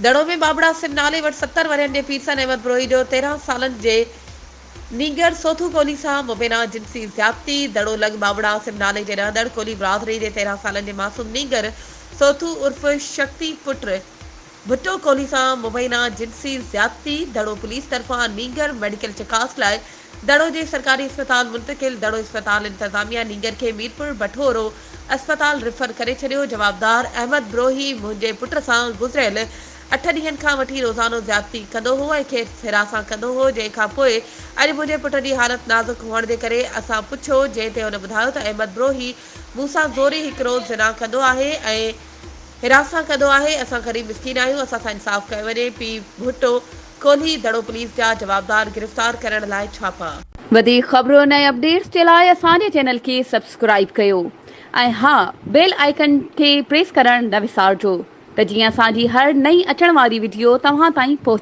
دڙو ۾ ٻاٻڙا سن نالي وٽ 70 ورهين جي پيرسن احمد بروهي جو 13 سالن جي نينگر سوٿو ڪولهي سان مبينا جنسي زيادتي، دڙو لڳ ٻاٻڙا سم نالي جي رهندڙ ڪولهي برادري جي 13 سالن جي معصوم نينگر سوٿو عرف شڪتي پٽ ڀٽو ڪولهي سان مبينا جنسي زيادتي، دڙو پوليس طرفان نينگر ميڊيڪل چڪاس لاء دڙو جي سرڪاري اسپتال منتقل، دڙو اسپتال انتظاميا نينگر کي ميرپور بٺورو اسپتال ريفر ڪري ڇڏيو، جوابدار احمد بروهي منهنجي پٽ سان گذريل اٺ ڏينهن کان وٺي روزانو زيادتي ڪندو هو ۽ کيس هراسان ڪندو هو، جنهن کان پوء اڄ منهنجي پٽ جي حالت نازڪ هئڻ جي ڪري اسان پڇيو، جنهن تي هن ٻڌايو ته احمد بروهي مون سان زوري هڪ روز زنا ڪندو آهي ۽ هراسان ڪندو آهي، اسان غريب مسڪين آهيون، اسان سان انصاف ڪيو وڃي، پي ڀٽو ڪولهي دڙو پوليس جا جوابدار گرفتار ڪرڻ لاء ڇاپا. وڌيڪ خبرن ۽ اپڊيٽس جي لاء اسان جي چينل کي سبسڪرائيب ڪيو ۽ ها بيل آئيڪن کي پريس ڪرڻ نه وسارجو ته جيئن اسان جي هر نئين اچڻ واري وڊيو توهان تائين پهچي.